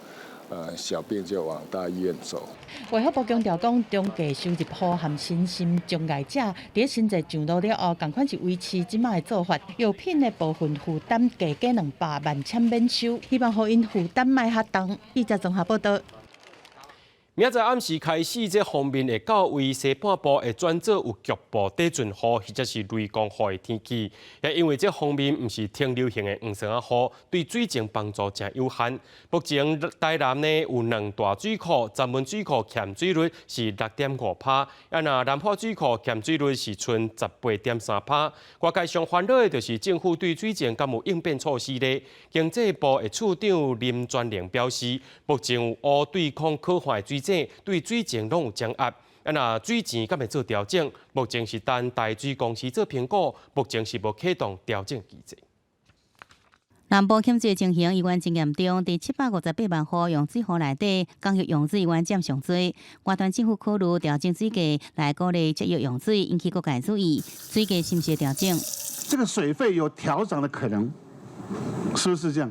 小病就往大醫院走。衛福部強調講，中低收入戶和身心障礙者，佇新制上路了後，仝款是維持這馬的做法。藥品的部分負擔加價200，慢簽免收，希望予𪜶負擔莫遐重。記者綜合報道。明仔載暗時開始，這鋒面會到位，西半部會轉做有局部短陣雨或者是雷公雨的天氣。也因為這鋒面毋是停留性的黃霜仔雨，對水情幫助誠有限。目前台南呢有兩大水庫，三門水庫欠水率是6.5%，啊若南化水庫欠水率是賰18.3%。外界上煩惱的就是政府對水情敢有應變措施咧？經濟部的次長林全能表示，目前有烏對抗可旱的水井，對水情攏有掌握。啊，若水錢敢會做調整？目前是等台水公司做評估，目前是無啟動調整機制。南部欠水情形猶原真嚴重，佇758萬戶用水戶內底，工業用水猶原佔上濟。外團政府考慮調整水價來鼓勵節約用水，引起各界注意。水價是毋是調整？這個水費有調漲的可能，是不是這樣？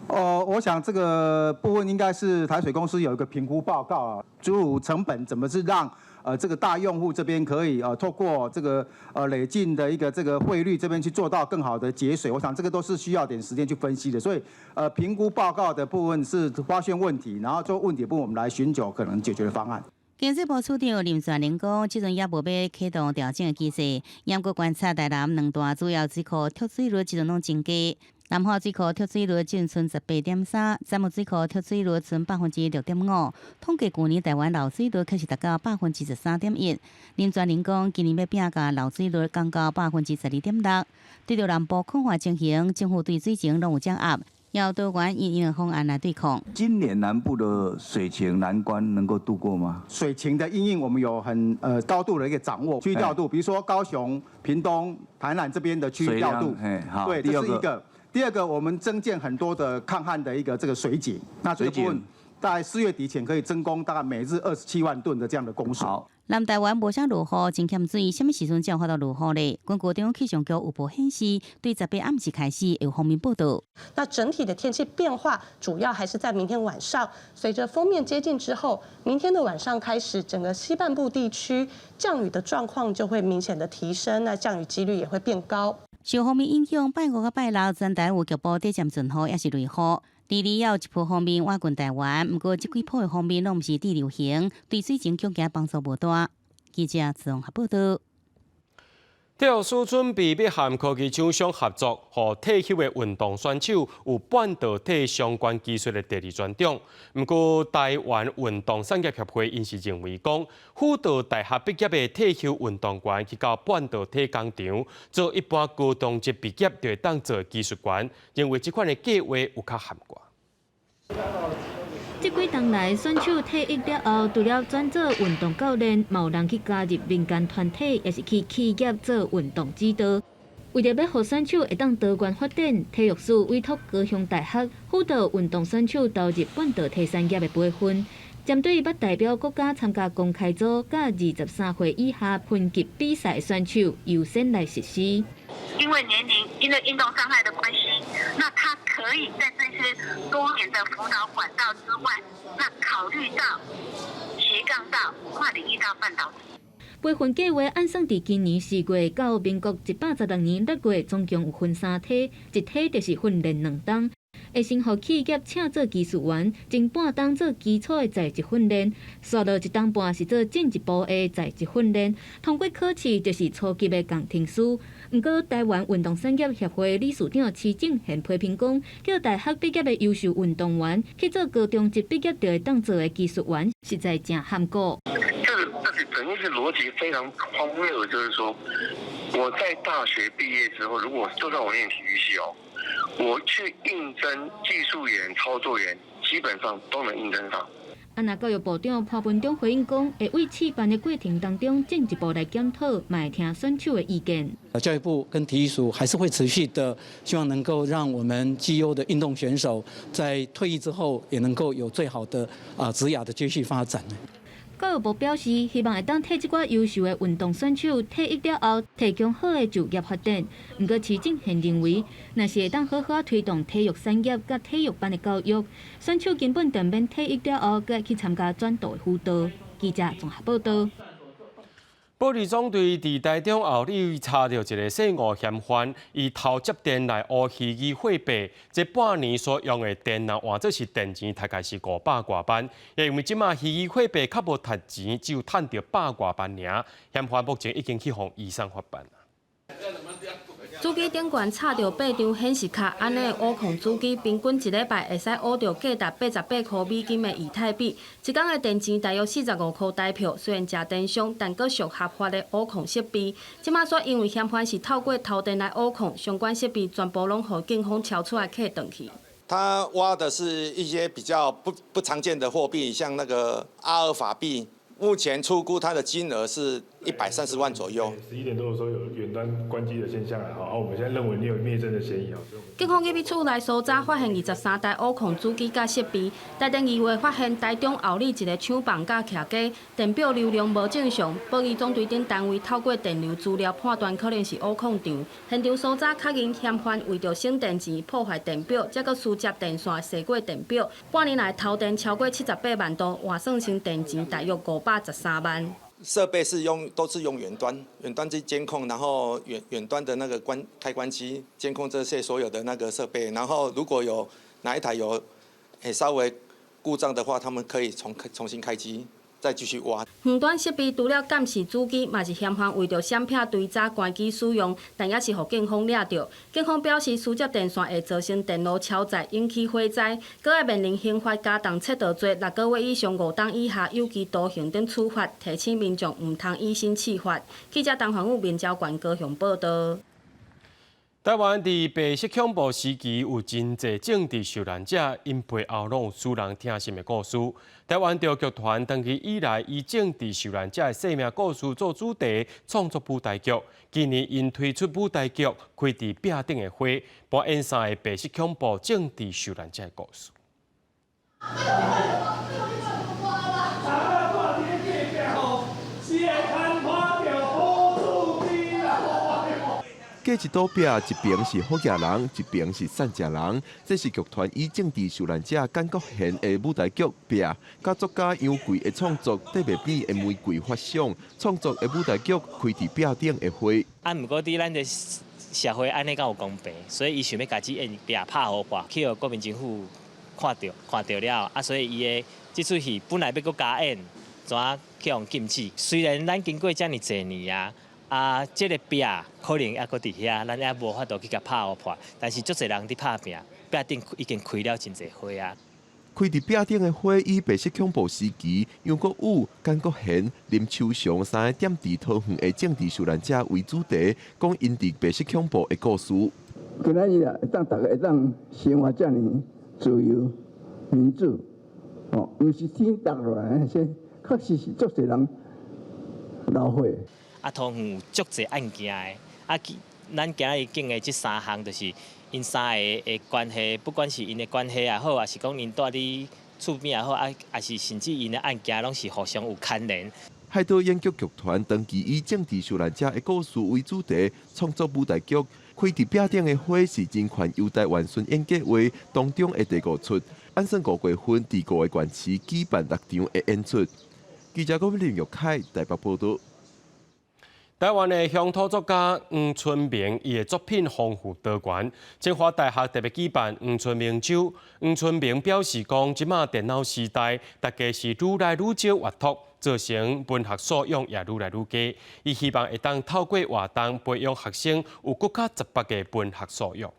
哦，我想這個部分應該是台水公司有一個評估報告啊，諸如成本怎麼是讓這個大用戶這邊可以透過這個累進的一個這個費率這邊去做到更好的節水，我想這個都是需要點時間去分析的。所以評估報告的部分是發現問題，然後做問題部分我們來尋求可能解決的方案。經濟部次長林全能講，這陣猶無欲啟動調整的機制，嚴格觀察台南兩大主要水庫蓄水率，這陣攏真低。南化水庫蓄水率僅賰18.3，三門水庫蓄水率賰6.5%。統計舊年台灣漏水率確實達到13.1%。林全能講，今年欲拼共漏水率降到12.6%。對著南部乾旱情形，政府對水情攏有掌握，要多元因應方案來對抗。今年南部的水情難關能夠度過嗎？水情的因應，我們有很高度的一個掌握，區域調度，比如說高雄、屏東、台南這邊的區域調度，對，這是一個。第二個，我們增建很多的抗旱的一個這個水井，那這個部分，在4月底前可以增供大概每日27萬噸的這樣的供水。南台灣無啥落雨，真欠水，啥物時陣才有法度落雨咧？根據中央氣象局預報顯示，對18暗時開始有鋒面報道。那整體的天氣變化，主要還是在明天晚上，隨着鋒面接近之後，明天的晚上開始，整個西半部地區降雨的狀況就會明顯的提升，那降雨幾率也會變高。受鋒面影響，拜五佮拜六全台有局部短暫陣雨，抑是雷雨。離離有一波鋒面倚近台灣，毋過這幾波的鋒面攏毋是對流型，對水情恐驚幫助無大。記者綜合報道。體育署準備欲和科技廠商合作，予退休的運動選手有半導體相關技術的第二專長。毋過，台灣運動產業協會𪜶是認為講，輔導大學畢業的退休運動員去到半導體工廠做一般高中職畢業就會當做技術員，認為這款的計劃有較涵蓋。這幾冬來，選手退役了後，除了轉做運動教練，嘛有人去加入民間團體，抑是去企業做運動指導。為著欲予選手會當多元發展，體育署委託高雄大學輔導運動選手投入半導體產業的培訓，針對欲代表國家參加公開組佮23歲以下分級比賽選手，優先來實施。因為年齡，因為運動傷害的關係，那他可以在這些多元的輔導管道之外，那考慮到斜槓到跨領域到半導體。培訓計劃按算佇今年4月到民國116年6月，總共有分三梯，一梯就是訓練2冬，會先予企業請做技術員，前半冬做基礎的在職訓練，紲落一冬半是做進一步的在職訓練，通過考試就是初級的工程師。毋過，台灣運動產業協會理事長施正賢批評講，叫大學畢業的優秀運動員去做高中職畢業就會當做的技術員，實在誠譀古。這是整個是邏輯非常荒謬，就是說，我在大學畢業之後，如果就算我念體育系哦，我去應徵技術員、操作員，基本上都能應徵上。啊，若教育部長潘文忠回應講，會為試辦的過程當中進一步來檢討，嘛會聽選手的意見。教育部跟體育署還是會持續的，希望能夠讓我們績優的運動選手在退役之後，也能夠有最好的啊職涯的繼續發展。教育部表示，希望會當替這寡優秀的運動選手退役了後，提供好的就業發展。毋過，施正賢認為，若是會當好好推動體育產業佮體育班的教育，選手根本就免退役了後，閣去參加轉導的輔導。記者綜合報道。保利總隊佇台中后里查著一个細誤嫌犯，伊偷接電來挖虛擬貨幣，這半年所用的電若換做是電錢，大概是500外萬。因為這馬虛擬貨幣較無值錢，只有趁著百外萬爾。嫌犯目前已經去予移送法辦。主機頂懸插著八張顯示卡，按呢挖礦主機平均一禮拜會使挖著價值88塊美金的以太幣。一工的電錢大約45塊台票。雖然誠電傷，但閣屬合法的挖礦設備。這馬煞因為嫌犯是透過偷電來挖礦，相關設備全部攏予警方抄出來扣轉去。他挖的是一些比較不常見的貨幣，像那個阿爾法幣。目前初估它的金額是130萬左右。 11點多的時候有遠端關機的現象啊，好，我們現在認為你有滅證的嫌疑啊。警方入去厝內搜查，發現23台挖礦主機佮設備。台電2月發現台中后里一个廠房佮徛家電表流量無正常，保安總隊等單位透過電流資料判斷可能是挖礦場。現場搜查確認嫌犯為著省電錢破壞電表，才閣私接電線踅過電表。半年內偷電超過78萬度，換算成電錢大約513萬。設備是用都是用遠端，遠端去監控，然後遠端的那個關開關機監控這些所有的那個設備，然後如果有哪一台有稍微故障的話，他們可以重新開機，再繼續挖。遠端設備除了監視主機，嘛是嫌犯為著閃避追查關機使用，但也是予警方掠著。警方表示，私接電線會造成電路超載，引起火災，閣愛面臨刑罰加重竊盜罪，6個月以上5冬以下有期徒刑等處罰，提醒民眾毋通以身試法。記者陳環宇、民交縣高雄報道。台灣佇白色恐怖時期有真濟政治受難者，𪜶背後攏有使人疼心的故事。台灣著劇團長期以來以政治受難者的生命故事做主題創作舞台劇。今年𪜶推出舞台劇《開佇壁頂的花》，扮演三个白色恐怖政治受難者的故事。隔一堵壁，一爿是好额人，一爿是散食人。這是劇團以政治受難者簡國賢的舞台劇《壁》，佮作家楊貴的創作《得袂變的玫瑰發想》創作的舞台劇《開佇壁頂的花》。啊，毋過佇咱的社會按呢敢有公平，所以伊想欲共這壁拍予破，去予國民政府看著，看著了，啊，所以伊的這齣戲本來欲閣加演，怎去予禁止？雖然咱經過遮爾濟年啊。啊，這个壁可能猶閣佇遐，咱猶無法度去共拍予破。但是足濟人佇拍拚，壁頂已經開了真濟花啊。開佇壁頂的花，以白色恐怖時期楊國宇、簡國賢、林秋祥三个踮佇桃園的政治受難者為主題，講𪜶佇白色恐怖的故事。今仔日啊，會當逐家會當生活遮爾自由民主，哦，毋是天塌落來，這確實是足濟人流血。啊，桃園有足濟案件的，啊，咱今仔日講的這三項，就是𪜶三个的關係，不管是𪜶的關係也好，抑是講𪜶蹛佇厝邊也好，啊，抑是甚至𪜶的案件，攏是互相有牽連。海島演劇劇團長期以政治受難者的故事為主題創作舞台劇，開佇壁頂的花是人權遊台灣巡演計畫當中的第五齣，按算五月份佇五个縣市舉辦六場的演出。記者郭林玉凱台北報導。台灣的鄉土作家黃春明，伊的作品豐富多元。清華大學特別舉辦黃春明週。黃春明表示講，這馬電腦時代，大家是愈來愈少閱讀，造成文學素養也愈來愈低。伊希望會當透過活動培養學生有閣較十八的文學素養。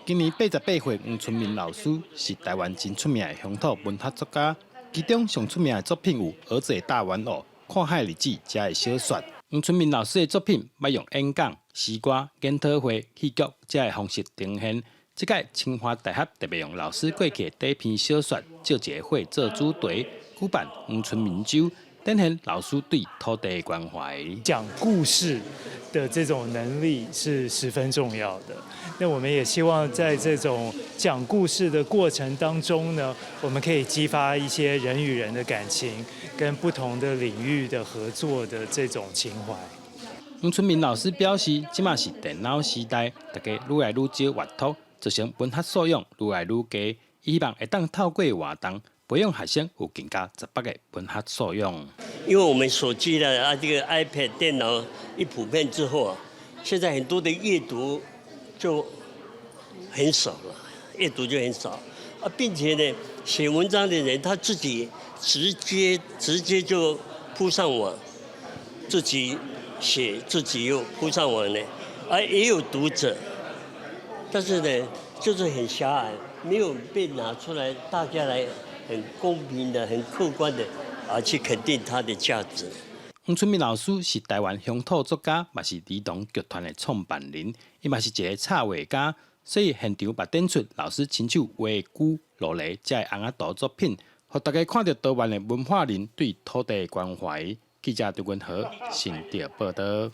今年88歲，黃春明老師是台灣真出名的鄉土文學作家，其中上出名的作品有《兒子的大玩偶》。看海日誌遮的小說，黃春明老師的作品捌用演講、詩歌、研討會、戲劇遮的方式呈現。這屆清華大學特別用老師過去的短篇小說《借一个火》做主題，舉辦黃春明週，展現老師對土地的關懷。講故事的這種能力是十分重要的。那我們也希望在這種講故事的過程當中呢，我們可以激發一些人與人的感情，跟不同的領域的合作的這種情懷。黃春明老師表示，這馬是電腦時代，大家愈來愈少閱讀，造成文學素養愈來愈低。希望會當透過活動，培養學生有更加十八的文學素養。因為我們手機的啊，這個 iPad 電腦一普遍之後啊，現在很多的閱讀就很少了，閱讀就很少啊，並且呢，寫文章的人他自己直接就鋪上網，自己寫自己又鋪上網呢，啊，也有讀者，但是呢，就是很狹隘，沒有被拿出來，大家來很公平的、很客觀的啊去肯定它的價值。黃春明老師是台灣鄉土作家，嘛是兒童劇團的創辦人，伊嘛是一个插畫家，所以現場嘛展出老師親手畫的龜、琉璃遮的尪仔圖作品，予大家看著多元的文化人對土地的關懷。記者張文和新竹報導。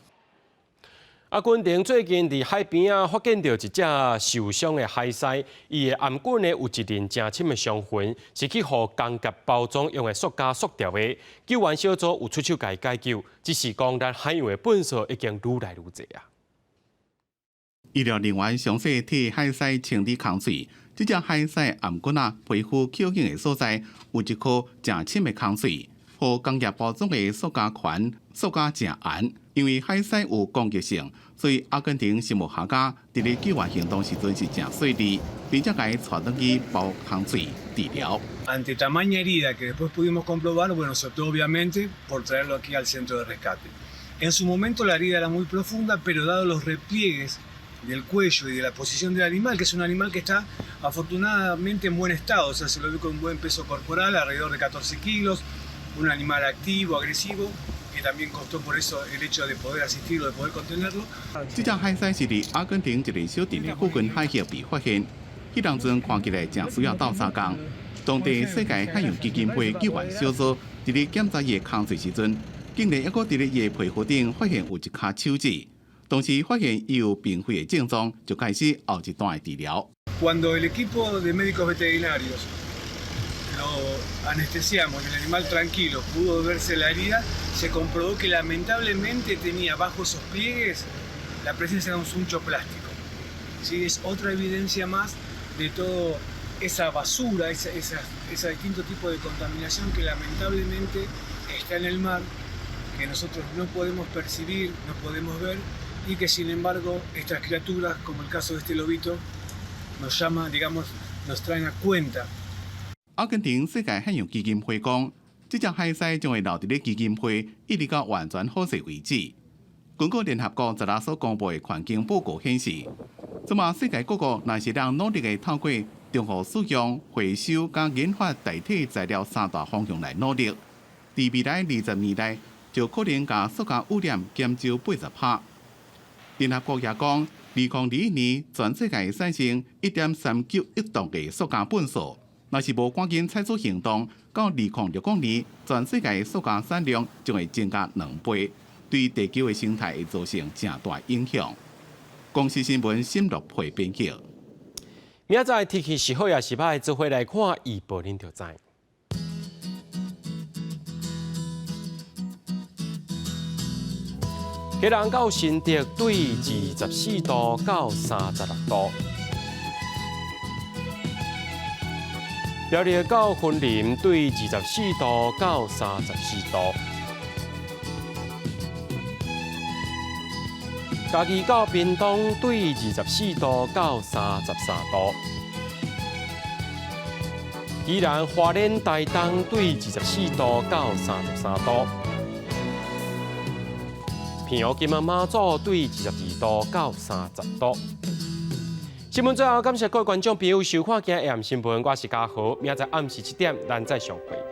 阿根廷最近佇海邊仔發現著一隻受傷的海獅，伊的頷頸呢有一陣誠深的傷痕，是去予工業包裝用的塑膠塑著的。救援小組有出手共伊解救，只是講咱海洋的糞埽已經愈來愈濟啊。醫療人員詳細替海獅清理空喙，這隻海獅頷頸仔皮膚口頸的所在有一顆誠深的空喙，予工業包裝的塑膠環塑膠誠絚。因為海獅有攻擊性，所以阿根廷生物學家佇咧救援行動時陣是誠細膩，並且共伊帶轉去包空喙治療。 Ante tamaña herida que después pudimos comprobar, bueno, se optó obviamente por traerlo aquí al centro de rescate. En su momento la herida era muy profunda, pero dado los repliegues del cuello y de la posición del animal, que es un animal que está afortunadamente en buen estado, o sea, se lo ve con buen peso corporal, alrededor de 14 kilos, un animal activo, agresivo, que también costó por eso el hecho de poder asistirlo, de poder contenerlo. 這隻海獅是佇阿根廷一个小鎮的附近海域被發現，彼當陣看起來誠需要鬥相共。當地世界海洋基金會救援小組佇咧檢查伊的空喙時陣，竟然猶閣佇咧伊的皮膚頂發現有一跤手指。當時發現伊有貧血的症狀，就開始後一段的治療。Cuando el equipo de médicos veterinarios lo anestesiamos y el animal tranquilo pudo verse la herida, se comprobó que lamentablemente tenía bajo esos pliegues la presencia de un suncho plástico. ¿Sí? Es otra evidencia más de toda esa basura, ese distinto tipo de contaminación que lamentablemente está en el mar, que nosotros no podemos percibir, no podemos ver, y que sin embargo estas criaturas, como el caso de este lobito, nos llama, digamos, nos traen a cuenta. 阿根廷世界海洋基金會講，這隻海獅將會留佇咧基金會，一直到完全好勢為止。根據聯合國昨仔所公布的環境報告顯示，這馬世界各國若是人努力的透過重複使用、回收佮研發代替材料三大方向來努力，佇未來20年內就可能共塑膠污染減少80%。聯合國也講，2021年全世界產生1.39億噸的塑膠糞掃，若是無趕緊採取行動，到2060年，全世界塑膠產量將會增加2倍，對地球的生態會造成誠大影響。公視新聞沈樂培編輯。明仔載天氣是好抑是歹，做伙來看預報，恁就知。基隆到新竹對24度到36度，苗栗到雲林對24度到34度，嘉義到屏東對24度到33度，宜蘭花蓮台東對24度到33度。澎湖金門馬祖對22度到30度。新聞最後感謝各位觀眾朋友收看今日新聞，我是嘉豪，明仔載暗時7點，咱再相會。